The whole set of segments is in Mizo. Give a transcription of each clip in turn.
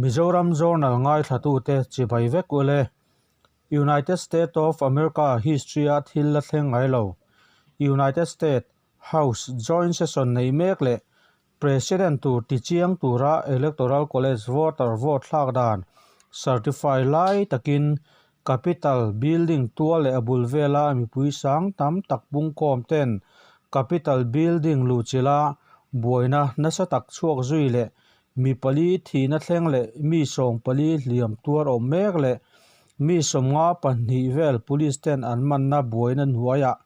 Mizoram Journal ngaithlatute chibai vek ule. United States of America history-a thil la thleng ngai lo. United States House Joint Session nei mek leh President tur tichiang tura Electoral College voter vote thlak dan certify lai takin Capitol Building tual leh a bul vela mipui sang tam tak pungkhawm ten Capitol Building luhchilha buaina nasa tak chhuak zui leh mi pali thihna thleng leh mi 40 hliam tuar awm mek leh mi 52 vel police ten an manna buaina hnuaiah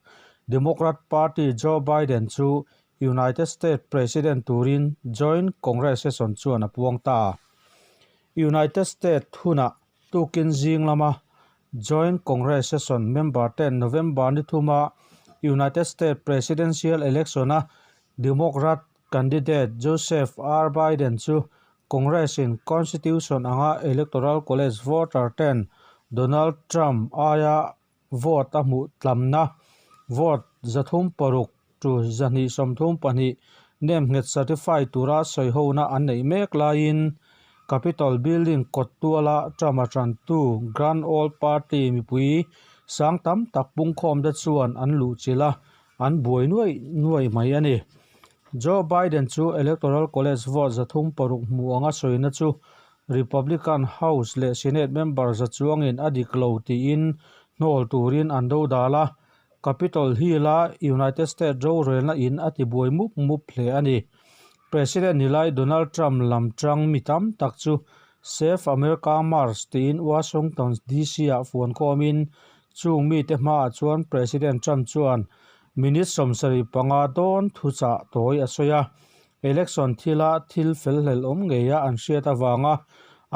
Democrat Party Joe Biden chu United States President turin Joint Congress Session chuan a puang ta. United States hunah tukin zing lama Joint Congress Session member ten November ni thuma United States Presidential Election-a Democrat candidate Joseph R. Biden chu Congress-in Constitution anga Electoral College voter ten Donald Trump aia vote a hmuh tlamna vote 306 to 232 nemnghet certify tura sawihona an neih mek laiin Capitol Building kawt tuala Trump-a tantu Grand Old Party mipui sang tam tak pungkhawm te chuan an luhchilh a, an buai nuaih nuaih mai a ni. Joe Biden chu Electoral College vote 306 hmuh anga sawina chu Republican House leh Senate member za chuangin a dik lo tiin hnawl turin an do dal a, Capitol Hill-a United States rorelna in a ti buai mup mup hle a ni. President nilai Donald Trump lam tang mi tam tak chu Save America March tiin Washington DC-ah fuan khawmin chung mite hmaah chuan President Trump chuan minute 75 dawn thuchah tawi a sawi a. Election thila thil fel hlel awm ngeia an hriat avanga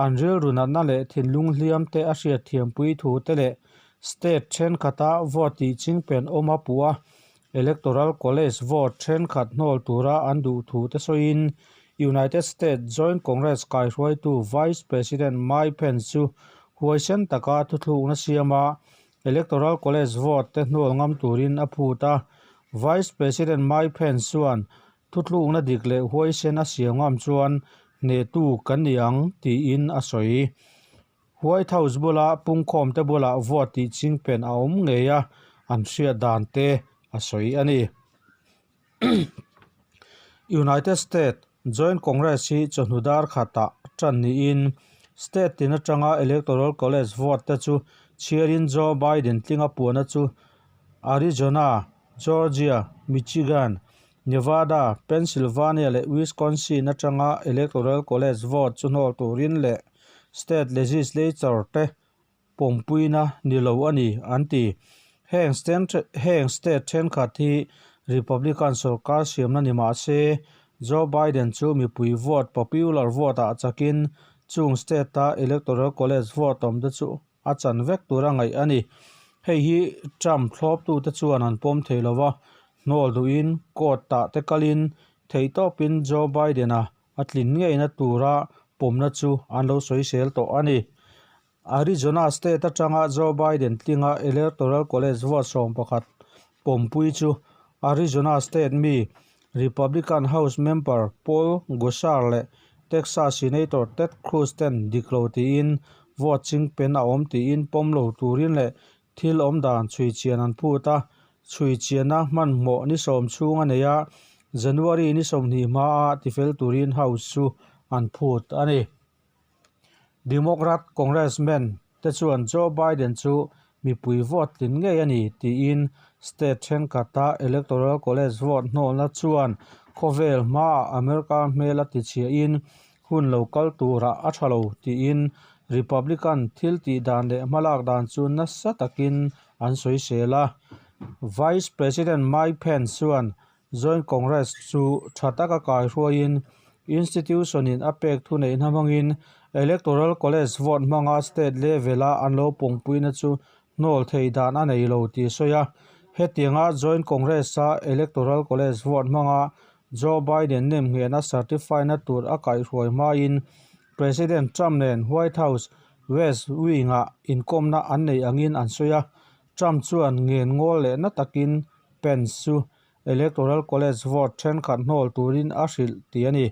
an rilru natna leh thinlung hliam te a hriat thiampui thu te leh state thenkhat-a vote tih chingpen awm a puh a, Electoral College vote thenkhat hnawl tura an duh thu te sawiin United States Joint Congress kaihruaitu Vice President Mike Pence chu huaisen taka thuthlukna siama Electoral College vote te hnawl ngam turin a phut a. Vice President Mike Pence chuan Thutlukna dik leh huaisen a siam ngam chuan hnehtu kan ni ang tiin a sawi. White House bula pungkhawmte bulah vote tih chingpen a awm ngei a, an hriat dan te a sawi a ni. United States Joint Congress hi chawhnu dar khatah tan niin state tin atanga Electoral College vote te chu chhiarin Joe Biden tlinga puana chu Arizona, Georgia, Michigan, Nevada, Pennsylvania leh Wisconsin atanga Electoral College vote chu hnawl turin leh state legislature te pawmpuina ni lo a ni, an ti. Heng heng state thenkhat hi Republican sorkar siamna ni mah se, Joe Biden chu mipui vote popular vote ah chakin chung state-a Electoral College vote awm te chu a chan vek tura ngaih a ni. Hei hi Trump thlawptute chuan an pawm thei lo va, hnawl duhin court tah te kalin theihtawpin Joe Biden-a a tlin ngeina tura pawmna chu an lo sawisel tawh a ni. Arizona state atanga Joe Biden tlinga Electoral College vote 11 pawmpui chu Arizona state mi Republican House member Paul Gosar leh Texas Senator Ted Cruz ten dik lo tiin vote chingpen a awm tiin pawm lo turin leh thil awm dan chhui chian an phut a, chhui chianna hmanhmawh ni 10 chhung a nei a, January ni 20 hmaa tifel turin House chu an phut a ni. Democrat Congressman te chuan Joe Biden chu mipui vote tlin ngei a ni tiin state thenkhat-a Electoral College vote hnawlna chuan khawvel hmaah America hmel a tichhiahin hun lo kal turah a tha lo tiin Republican thil tih dan leh hmalak dan chu nasa takin an sawisel a. Vice President Mike Pence chuan Joint Congress chu tha taka kaihruaiin institution-in a pek thuneihna hmangin Electoral College vote hmanga state level-a an lo pawngpuina chu hnawl theih dan a nei lo tih a sawi a. Hetianga Joint Congress-a Electoral College vote hmanga Joe Biden nemnghehna certify-na tur a kaihhruai hmain President Trump nen White House West Wing-ah inkawmna an nei angin an sawi a. Trump chuan ngen ngawl leh na takin Pence chu Electoral College vote thenkhat hnawl turin a hrilh tih a ni.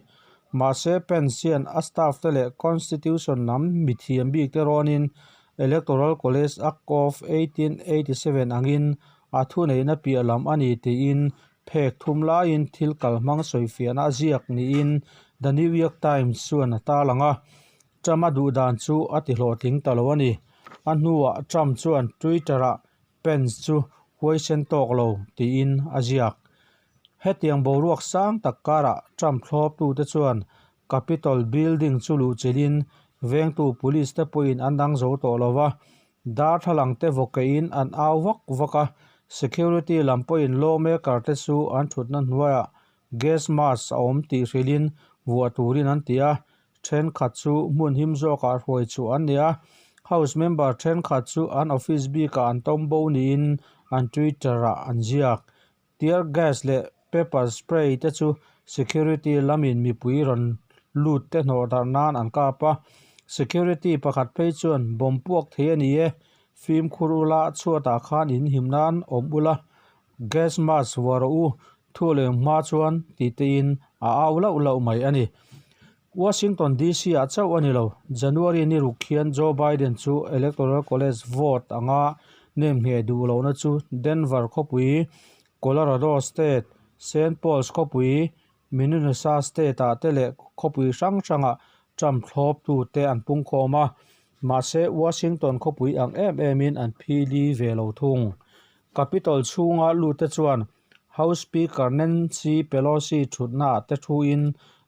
Mahse, Pence hian a staff te leh Constitution lam mithiam bik te rawnin Electoral College Act of 1887 angin a thuneihna piah lam a ni tiin phek thum laiin thil kalhmang sawifiahna a ziak niin The New York Times chuan a tarlang a. Trump-a duhdan chu a tihlawhtling ta lo a ni. A hnuah Trump chuan Twitter-ah Pence chu huaisen tawk lo tiin a ziak. Hetiang boruak sang tak karah Trump thlawptute chuan Capitol building chu luhchilhin vengtu police te pawhin an dang zo tawh lo va, darthlalang te vawkeihin an au vak vak a, security lam pawhin lawmaker te chu an thutna hnuaiah gas mask a awm tih hrilhin vuah turin an ti a, thenkhat chu hmun him zawkah hruai chhuah an ni a, House member thenkhat chu an office bikah an tawm bo niin an Twitter-ah an ziak. Tear gas leh pepper spray te chu security lamin mipui rawn lut te hnawh darh nan an kap a, security pakhat phei chuan bomb puak thei a ni e, fimkhur ula chhuatah khan in him nan awm ula, gas mask vuah rawh u, thu leh hma chuan tih tein a au lauh lauh mai a ni. Washington DC ah chauh a ni lo, January ni ruk hian Joe Biden chu Electoral College vote anga nem ngheh duh lohna chu Denver khawpui, Colorado State, Saint Paul's khawpui, Minnesota State ah te leh khawpui hrang hrangah Trump thlawptute an pungkhawm a, mahse Washington khawpui ang em emin an phili ve lo thung. Capitol chhunga lute chuan House Speaker Nancy Pelosi thutnaah te thuin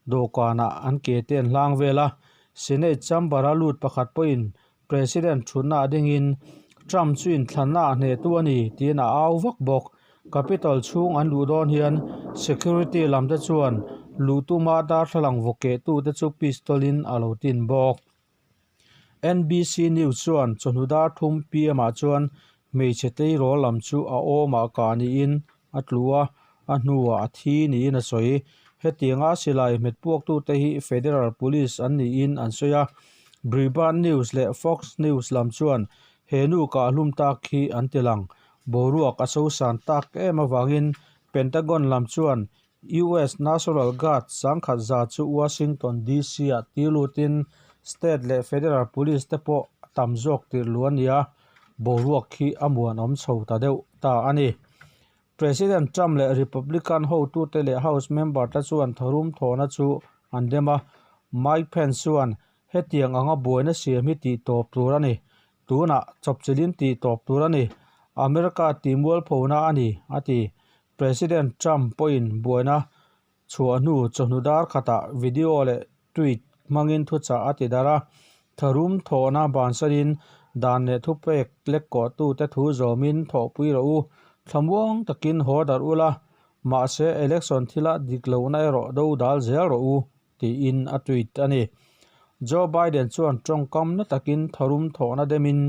dawhkanah an ke te an hlang vel a, Senate chamber-a lut pakhat pawhin President thutnaah dingin Trump chu inthlannaah hnehtu a ni tiin a au vak bawk. Capitol chhung an luh dawn hian security lam te chuan luh tuma darthlalang vawkehtute chu pistol-in a lo tin bawk. NBC News chuan chawhnu dar thum PM ah chuan hmeichhe tleirawl lam chu a awmah kah niin a tlu a, a hnuah a thi niin a sawi. Hetianga silai hmet puaktute hi Federal Police an niin an sawi a, Breitbart News leh Fox News lam chuan he nu kah hlum tak hi an ti lang. Boruak a sosan tak em avangin Pentagon lam chuan US National Guard sangkhat za chu Washington DC-ah tir lutin state leh federal police te pawh a tam zawk tirh luh a ni a, boruak hi a muanawm chho ta deuh ta a ni. President Trump leh Republican hotute leh House member te chuan tharum thawhna chu an dem a, Mike Pence chuan hetiang anga buaina siam hi tih tawp tur a ni, tunah chawpchilhin tih tawp tur a ni, America tih mualphona a ni, a ti. President Trump pawhin buaina chhuah hnu chawhnu dar khatah video leh tweet hmangin thuchah a ti darh a, tharum thawhna bansanin dan leh thupek lek kawhtute thu zawmin thawhpui rawh u, thlamuang takin haw darh ula, mahse election thila dik lohna erawh do dal zel rawh u, tiin a tweet a ni. Joe Biden chuan tawngkam na takin tharum thawhna demin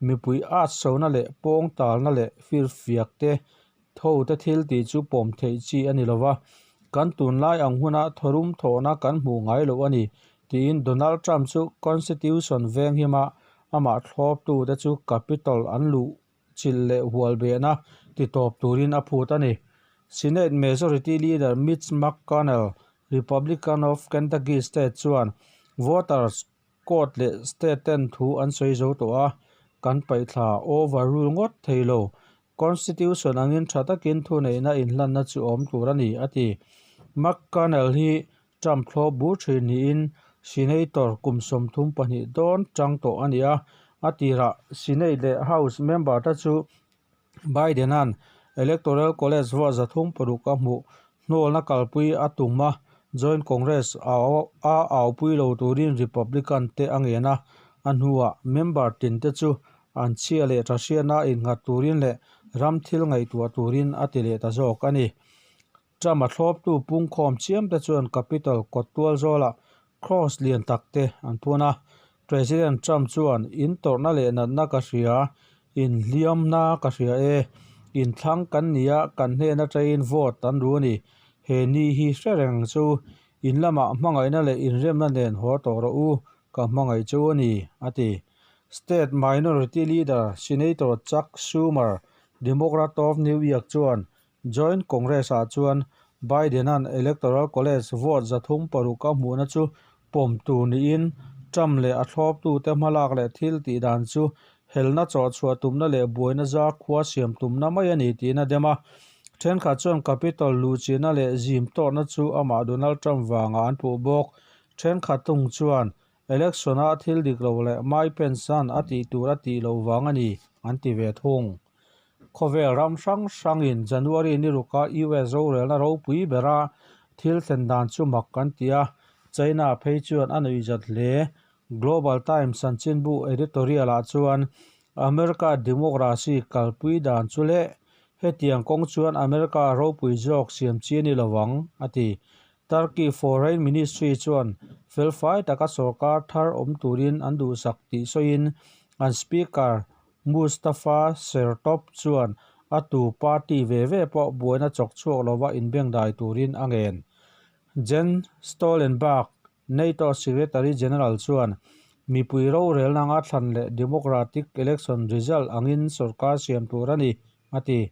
mipui at sona leh pawng talna leh firfiak te tho te thil tih chu pawm theih chi a ni lo va, kan tunlai ang huna tharum thawhna kan hmuh ngai loh a ni, tiin Donald Trump chu Constitution venghima amah thlawptute chu Capitol an luh chilh leh hual behna ti tawp turin a phut a ni. Senate Majority Leader Mitch McConnell, Republican of Kentucky State chuan voters court leh state ten thu an sawi zo tawh a, kan paihthla overrule ngawt thei lo. Constitution angin tha takin thuneihna inhlanna chu awm tur a ni, a ti. McConnell hi Trump thlawp bur thin niin Senator kum 32 dawn tang tawh a ni a, a tirah Senate leh House member te chu Biden-a'n Electoral College vote 306 a hmuh hnawlna kalpui a tum a, Joint Congress a aupui lo turin Republican te a ngen a, a hnuah member tin te chu an chhia leh tha hriatna innghat turin leh ram thil ngaihtuah turin a ti leh ta zawk a ni. Trump a thlawptu pungkhawm chiam te chuan Capitol kawt tual zawlah cross lian tak te an phun a. President Trump chuan, In tawrhna leh natna ka hria, inhliamna ka hria e. Inthlang kan ni a, kan hnen atangin vote an ru a ni. He ni hi hre reng chu in lamah hmangaihna leh inremna nen haw tawh rawh u, ka hmangaih chu a ni, a ti. State Minority Leader Senator Chuck Schumer, Democrat of New York chuan Joint Congress-ah chuan Biden-a'n Electoral College vote 306 a hmuhna chu pawm tur niin Trump leh a thlawptute hmalak leh thil tih dan chu helna chawhchhuah tumna leh buaina zar khua siam tumna mai a ni tiin a dem a. Thenkhat chuan Capitol luhchihna leh zim tawhna chu amah Donald Trump vangah an puh bawk. Thenkhat thung chuan election-a thil dik lo leh Mike Pence-a'n a tih tur a tih loh vang a ni an ti ve thung. Khawvel ram hrang hrangin January ni ruka US rorelna ropui bera thil thlen dan chu mak kan ti a, China phei chuan a nuihzat hle. Global Times chanchinbu editorial-ah chuan America democracy kalpui dan chu leh hetiang kawng chuan America ropui zawk siam chi a ni lo ang, a ti. Turkey Foreign Ministry chuan felfai taka sorkar thar awm turin an duhsak tih sawiin an speaker Mustafa Sertop chuan a tu party ve ve pawh buaina chawk chhuak lova inbengdai turin a ngen. Jens Stoltenberg, NATO Secretary General chuan mipui rorelna anga thlan leh democratic election result angin sorkar siam tur a ni, a ti.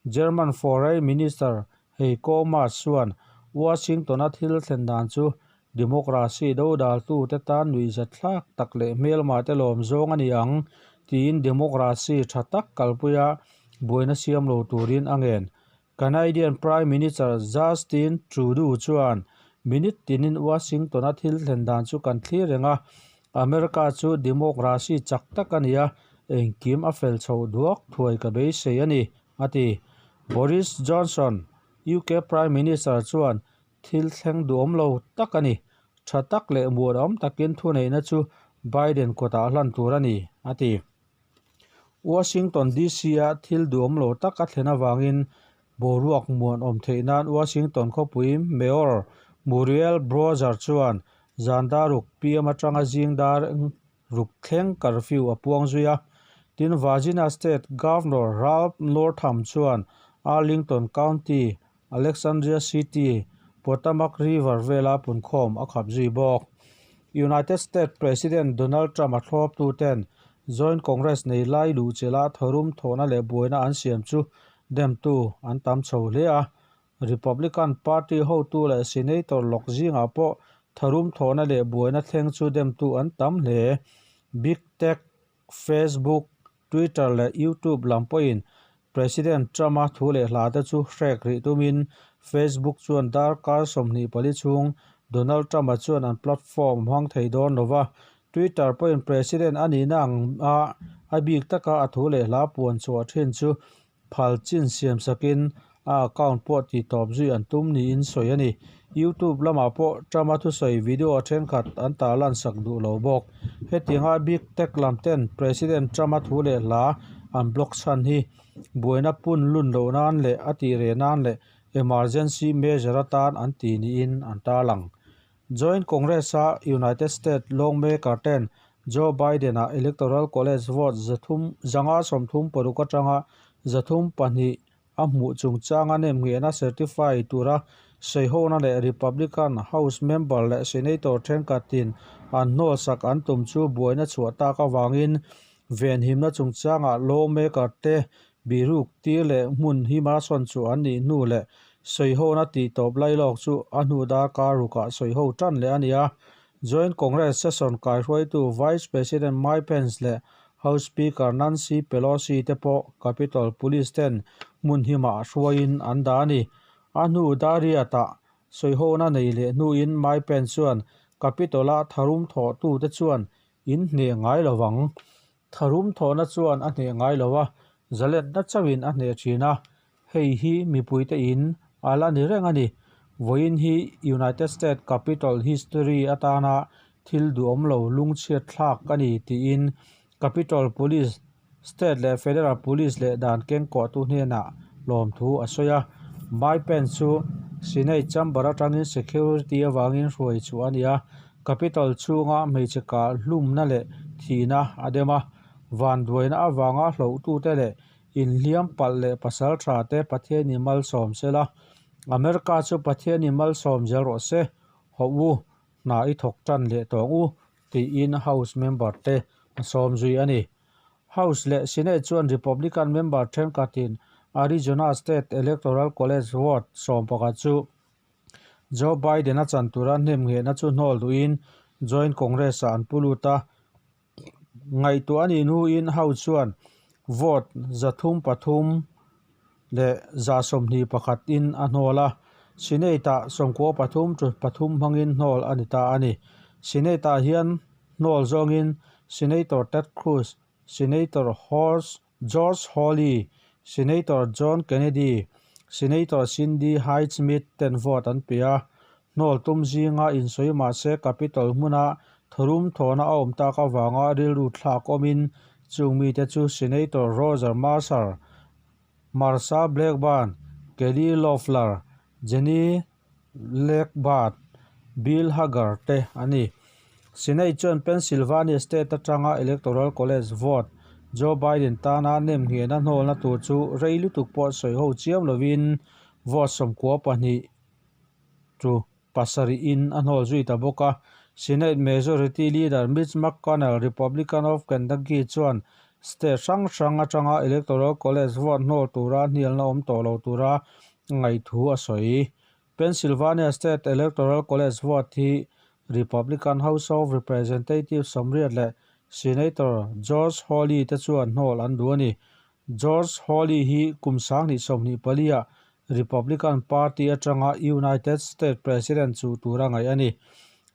German Foreign Minister Heiko Maas chuan Washington-a thil thlen dan chu democracy dodaltute tan nuihzatthlak tak leh hmelmate lawm zawng a ni ang tiin democracy tha tak kalpuia buaina siam lo turin a ngen. Canadian Prime Minister Justin Trudeau chuan minute tinin Washington-a thil thlen dan chu kan thlir reng a, America chu democracy chak tak a ni a, engkim a fel chhoh duak thuai ka beisei a ni, a ti. Boris Johnson, UK Prime Minister chuan thil thleng duhawm lo tak a ni, tha tak leh muanawm takin thuneihna chu Biden kawtah hlan tur a ni, a ti. Washington DC-a thil duhawm lo tak a thlen avangin boruak muanawm theih nan Washington khawpui Mayor Muriel Bowser chuan zan dar ruk PM atanga zing dar ruk thleng curfew a puang zui a. Tin, Virginia State Governor Ralph Northam chuan Arlington County, Alexandria City, Potomac River vela punkhawm a khap zui bawk. United States President Donald Trump-a thlawptuten Joint Congress nei lai luhchilha tharum thawhna leh buaina an siam chu demtu an tam chho hle a. Republican Party hotu leh Senator lawk zingah pawh tharum thawhna leh buaina thleng chu demtu an tam hle. Big Tech, Facebook, Twitter leh YouTube lam pawhin President Trump-a thu leh hla te chu hrek rih tumin Facebook chuan darkar 24 chhung Donald Trump-a chuan an platform a hmang thei dawn lo va, Twitter pawhin President a nihna ang a a bik taka a thu leh hla puan chhuah thin chu phal chin siam sakin a account pawh tihtawp zui an tum niin sawi a ni. YouTube lamah pawh Trump-a thusawi video thenkhat an tarlan sak duh lo bawk. Hetianga Big Tech lam ten President Trump-a thu leh hla an block chhan hi buaina pun lun loh nan leh a tih reh nan leh emergency measure atan an ti niin an tarlang. Joint Congress-a United States lawngmaker ten Joe Biden-a Electoral College vote 536 atanga 302 a hmuh chungchanga nemnghehna certify tura sawihohna leh Republican House member leh Senator thenkhatin an hnawlsak an tum chu buaina chhuah tak avangin venhimna chungchangah lawmaker te bihruk tir leh hmun hima sawn chu an nih hnu leh sawihohna tihtawp lailawk chu a hnu darkar rukah sawiho tan leh a ni a. Joint Congress session kaihruaitu Vice President Mike Pence leh House Speaker Nancy Pelosi te pawh Capitol Police ten hmun himah hruaiin an dah a ni. A hnu Dariat-ah sawihona nei leh hnuin Mike Pence chuan Capitol-a tharum thawhtute chuan in hneh ngai lo vang. Tharum thawhna chuan a hneh ngai lo a, zaletna chauhin a hneh thin a. Hei hi mipuite in a la ni reng a ni. Vawiin hi United States Capitol history atana thil duhawm lo lungchhiat thlak a ni tiin Capitol Police, State leh Federal Police leh dan kengkawhtu hnenah lawmthu a sawi a. Mike Pence chu Senate chamber atangin security avangin hruai chhuah a ni a, Capitol chhunga hmeichhe kah hlumna leh thihna a dem a. Vanduaina avanga hlohtute leh Inhliam palh leh pasal tha te Pathianin malsawm se la, America chu Pathianin malsawm zel rawh se, hawh u, hna i thawk tan leh tawng u, tiin House member te a sawm zui a ni. House leh Senate chuan Republican member thenkhatin Arizona State Electoral College vote 11 chu Joe Biden-a chan tura hnemnghehna chu hnawl duhin Joint Congress-ah an pu lut a. Ngaihtuah a nih hnuin House chuan vote 303 leh 121 in a hnawl a, Senate-ah 93 to pathum hmangin hnawl a ni ta a ni. Senate-ah hian hnawl zawngin Senator Ted Cruz, Senator Horst Josh Hawley, Senator John Kennedy, Senator Cindy Hyde-Smith ten vote an pe a. Hnawl tum zinga insawi mahse Capitol hmuna tharum thawhna a awm tak avanga rilru thlak awmin chung mite chu Senator Roger Marcer, Marsha Blackburn, Kelly Loeffler, Jenny Lekbart, Bill Hager te an ni. Senate chuan Pennsylvania state atanga Electoral College vote Joe Biden tana nem nghehna hnawlna tur chu rei lutuk pawh sawi ho chiam lovin vote 92 chu pasarihin a hnawl zui ta bawk a. Senate Majority Leader Mitch McConnell, Republican of Kentucky chuan state hrang hrang atanga Electoral College vote hnawl tura hnialna awm tawh lo tura ngaihthu a sawi. Pennsylvania State Electoral College vote hi Republican House of Representatives 80 leh Senator Josh Hawley te chuan hnawl an duh a ni. Josh Hawley hi kum 2024-ah Republican Party atanga United States President chu tura ngaih a ni.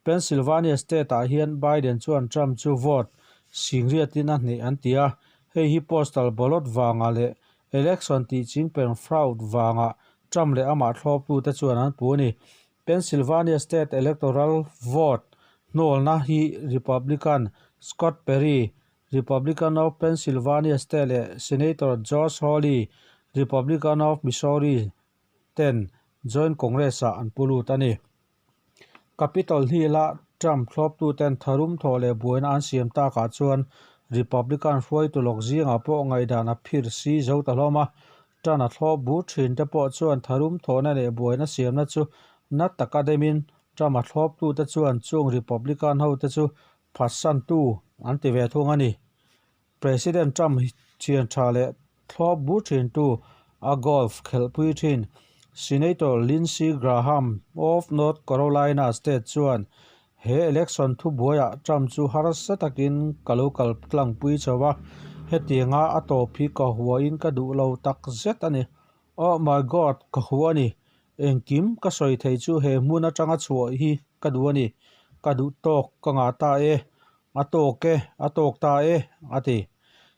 Pennsylvania State-ah hian Biden chuan Trump chu vote singriatin a hneh an ti a, hei hi postal ballot vangah leh Election tih chingpen fraud vangah Trump leh amah thlawptute chuan an pu a ni. Pennsylvania State Electoral Vote hnawlna hi Republican Scott Perry, Republican of Pennsylvania State leh Senator Josh Hawley, Republican of Missouri ten Joint Congress-ah an pu lut a ni. Capitol Hill-a Trump thlawptuten tharum thawh leh buaina an siam takah chuan Republican hruaitu lawk zingah pawh ngaihdan a phir si zo ta hlawm a. Trump a thlawp bur thin te pawh chuan tharum thawhna leh buaina siamna chu na taka demin Trump a thlawptute chuan chung Republican hote chu phatsantu an ti ve thung a ni. President Trump thian tha leh thlawp bur thintu a golf khelhpui thin Senator Lindsey Graham of North Carolina state chuan he election thubuaiah Trump chu harsa takin ka lo kal tlangpui chho a, hetianga a tawp hi ka huain ka duh lo tak zet a ni. Oh my God, ka hua a ni. Engkim ka sawi thei chu he hmun atanga chhuah hi ka duh a ni. Ka duh tawk ka ngah ta e. A tawk e, a tawk ta e, a ti.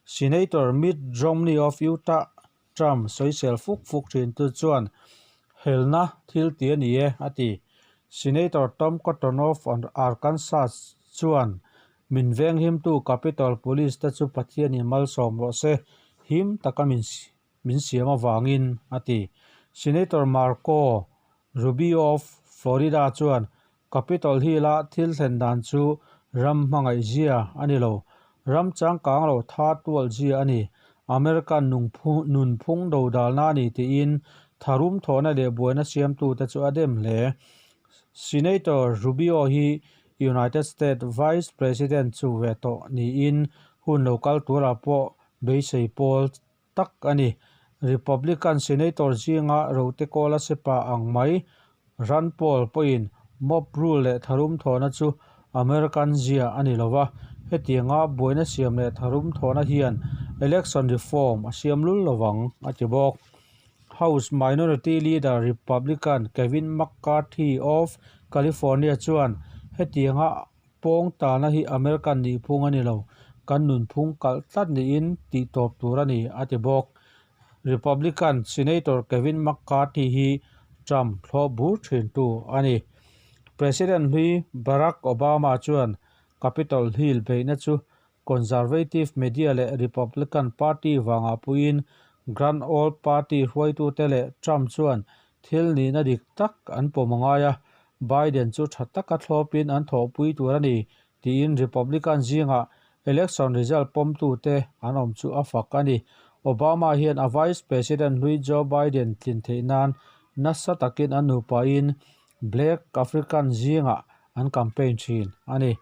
Senator Mitt Romney of Utah, Trump sawisel fuk fuk thintu chuan helna thil ti a ni e, a ti. Senator Tom Cotton of Arkansas chuan min venghimtu Capitol Police te chu Pathianin malsawm rawh se, him taka min min siam avangin, a ti. Senator Marco Rubio of Florida chuan Capitol Hill-a thil thlen dan chu ram hmangaih zia a ni lo, ram changkang lo tha tual zia a ni, American nunphung dodalna a ni tiin tharum thawhna leh buaina siamtute chu a dem hle. Senator Rubio hi United States Vice President chu ve tawh niin hun lo kal turah pawh beisei pawl tak a ni. Republican Senator zinga rote kawla sepa ang mai Rand Paul pawhin mob rule leh tharum thawhna chu American zia a ni lova, hetianga buaina siam leh tharum thawhna hian election reform a siam lul lovang, a ti bawk. House Minority Leader Republican Kevin McCarthy of California chuan hetianga Pawng tana hi American nihphung a ni lo, kan nunphung kalh tlat niin tih tawp tur a ni, a ti bawk. Republican Senator Kevin McCarthy hi Trump thlawh bur thintu a ni. President hlui Barack Obama chuan Capitol Hill beihna chu Conservative media leh Republican Party vangah puiin Grand Old Party hruaitute leh Trump chuan thil nihna dik tak an pawm a ngai a, Biden chu tha taka thlawpin an thawhpui tur a ni tiin Republican zingah election result pawmtute an awm chu a fak a ni. Obama hian a Vice President hlui Joe Biden tlin theih nan Nasa takin an nupain Black African zingah an campaign thin a ni.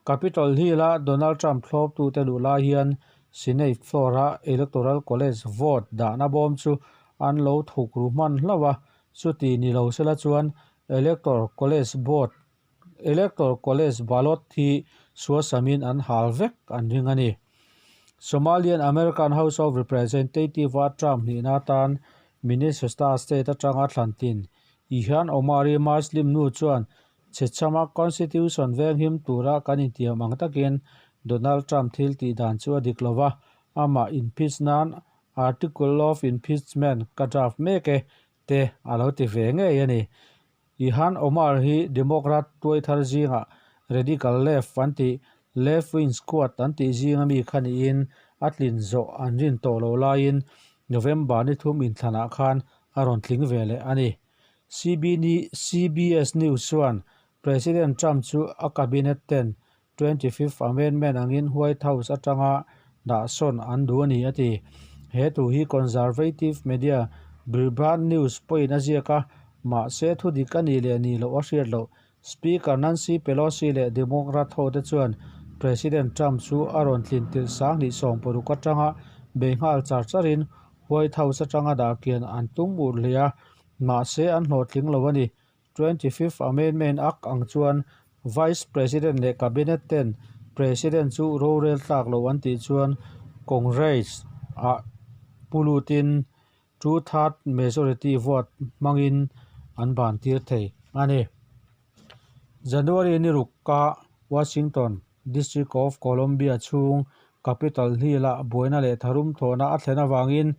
Capitol Hill-a Donald Trump thlawptute luh lai hian Senate floor-a Electoral College vote dahna bawm chu an lo thuk ru hman hlauh a, chuti ni lo sela chuan Elector College vote Elector College ballot hi suasamin an hal vek an ring a ni. Somalian American House of Representative-a Trump hnihna atan Minnesota state atanga thlan tin Ilhan Omar-i Muslim nu chuan chhechhama Constitution venghim tura kan intiam ang takin Donald Trump thil tih dan chu a dik lo va, amah impeach nan Article of Impeachment ka draft mek e te a lo ti ve ngei a ni. Ilhan Omar hi Democrat tuai thar zingah radical left an tih, left wing squad an tih zinga mi kha niin a tlin zawh an rin tawh loh laiin November ni thum inthlanah khan a rawn tling ve leh a ni. CBS News chuan President Trump chu a cabinet ten 25th Amendment angin White House atanga dahsawn an duh a ni, a ti. He thu hi conservative media Breitbart News pawhin a ziak a, mahse thudik a nih leh nih loh a hriat loh. Speaker Nancy Pelosi leh Democrat hote chuan President Trump chu a rawn tlin tirh 2016 atanga bei nghal char charin White House atanga dahkian an tum ur hle a, mahse an hlawhtling lo a ni. 25th Amendment Act ang chuan Vice President leh Cabinet ten President chu rorel tlak lo an tih chuan Congress ah pu lutin two-third majority vote hmangin an ban tir thei a ni. January ni rukka Washington, District of Columbia chhung Capitol Hill-ah buaina leh tharum thawhna a thlen avangin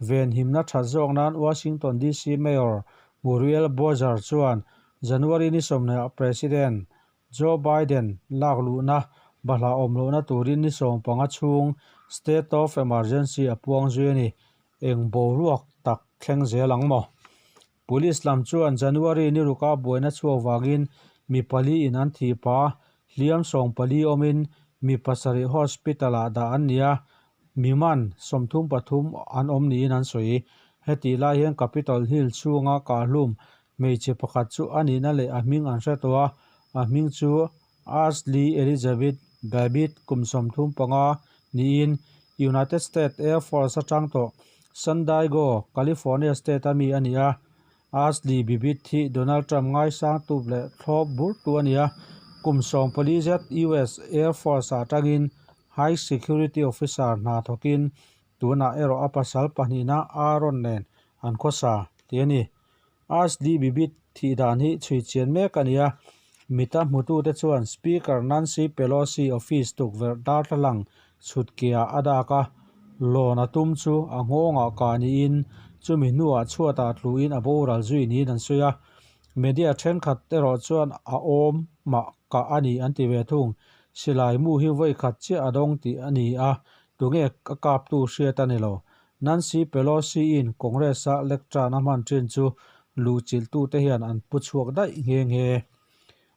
venhimna that zawk nan Washington DC Mayor Muriel Bowser chuan January ni sawmhnih ah President Joe Biden lak luhna bahlah awm lohna turin ni 15 chhung State of Emergency a puang zui a ni. Eng boruak tak thleng zel ang maw? Police lam chuan January ni ruka buaina chhuak vangin mi pali in an thih pa, hliam 14 awmin mi pasarih hospital ah dah an ni a, mi man 33 an awm niin an sawi. Hetih lai hian Capitol Hill chhunga kahhlum hmeichhe pakhat chu a nihna leh a hming an hre tawh a, a hming chu Ashley Elizabeth Babbitt kum 35 niin United States Air Force atang tawh San Diego, California state a mi a ni a. Ashley Babbitt hi Donald Trump ngaisang tup leh thlawp burtu a ni a, kum 14 zet US Air Force ah tangin High Security Officer hna thawkin tunah erawh a pasal pahnihna Aaron nen an khawsa tih a ni. Ashley Babbitt thih dan hi chhui chian mek a ni a, mita hmutute chuan Speaker Nancy Pelosi office tukverh darthlalang chhutkiah a dak a, lawn a tum chu a nghawngah kah niin chumi hnuah chhuatah tluin a boral zui niin an sawi a. Media thenkhat erawh chuan a awm mah kah a ni an ti ve thung. Silai mu hi vawi khat chiah a dawng tih a ni a, tunge a kaptu hriat a ni lo. Nancy Pelosi-in Congress-a lectern a hman thin chu luhchilhtute hian an pu chhuak daih nghe nghe.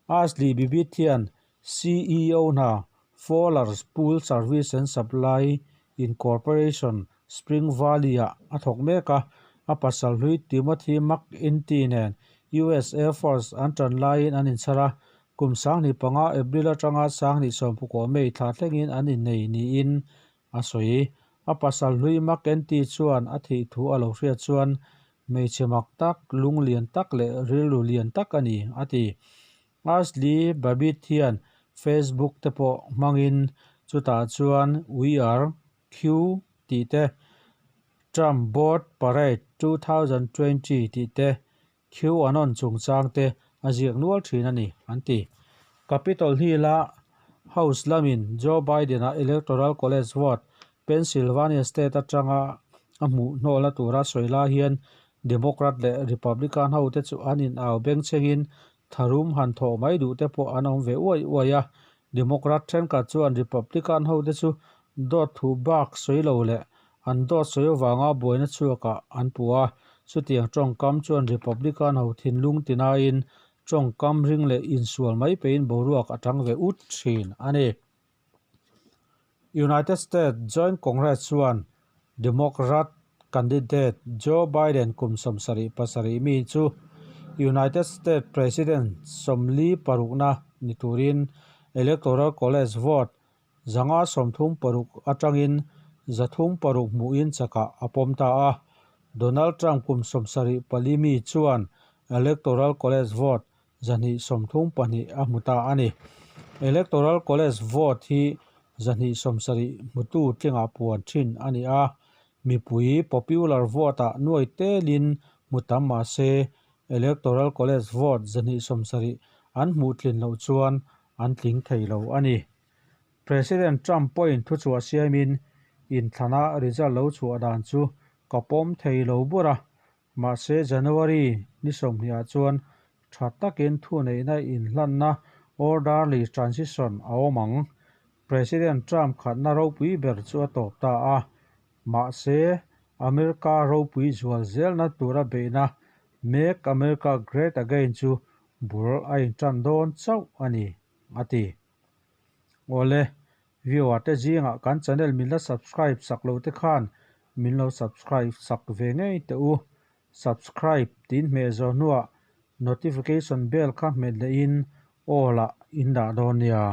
Ashley Babbitt hian CEO hna Fowler's Pool Service and Supply Incorporation, Spring Valley-ah a thawk mek a, a pasal hlui Timothy McInty nen US Air Force an tan laiin an inchhar a, kum 2005 April atanga 2019 May thla thlengin an innei niin A sawi. A pasal hlui McEntee chuan a thih thu a lo hriat chuan, Hmeichhe mak tak, lung lian tak leh rilru lian tak a ni, a ti. Ashley Babbitt hian Facebook te pawh hmangin chutah chuan We are Q tih te, Trump Board Parade 2020 tih te, QAnon chungchang te a ziak nual thin a ni, an ti. Capitol Hill-a House lamin Joe Biden-a Electoral College vote Pennsylvania state atanga a hmuh hnawlna tura sawi lai hian Democrat leh Republican hote chu an inau bengchhengin tharum han thawh mai duh te pawh an awm ve uai uai a. Democrat thenkhat chuan Republican hote chu dawt thu bak sawi lo leh An dawt sawi avanga buaina chhuakah an puh a, chutiang tawngkam chuan Republican ho thinlung tinain tawngkam ring leh insual mai peiin boruak a tang ve ut thin a ni. United States Joint Congress chuan Democrat candidate Joe Biden kum 77 mi chu United States President 46na ni turin Electoral College vote 536 atangin 306 hmuhin chakah a pawm ta a. Donald Trump kum 74 mi chuan Electoral College vote 232 a hmu ta a ni. Electoral College vote hi 270 hmutu tlingah puan thin a ni a, mipui popular vote-ah nuai telin hmu tam mah se, Electoral College vote 270 an hmuh tlin loh chuan an tling thei lo a ni. President Trump pawhin thuchhuah siamin inthlana result lo chhuah dan chu ka pawm thei lo bur a, Mahse, January ni 20 ah chuan tha takin thuneihna inhlanna orderly transition a awm ang. President Trump khatna ropui ber chu a tawp ta a. Mahse, America ropui zual zelna tura beihna Make America Great Again chu bul a intan dawn chauh a ni, a ti. Awle, viewer te zingah kan channel min la subscribe sak lo te khan min lo subscribe sak ve ngei teh u. Subscribe tiin hmeh zawh hnuah notification bell kha hmet leh in all ah in dah dawn nia.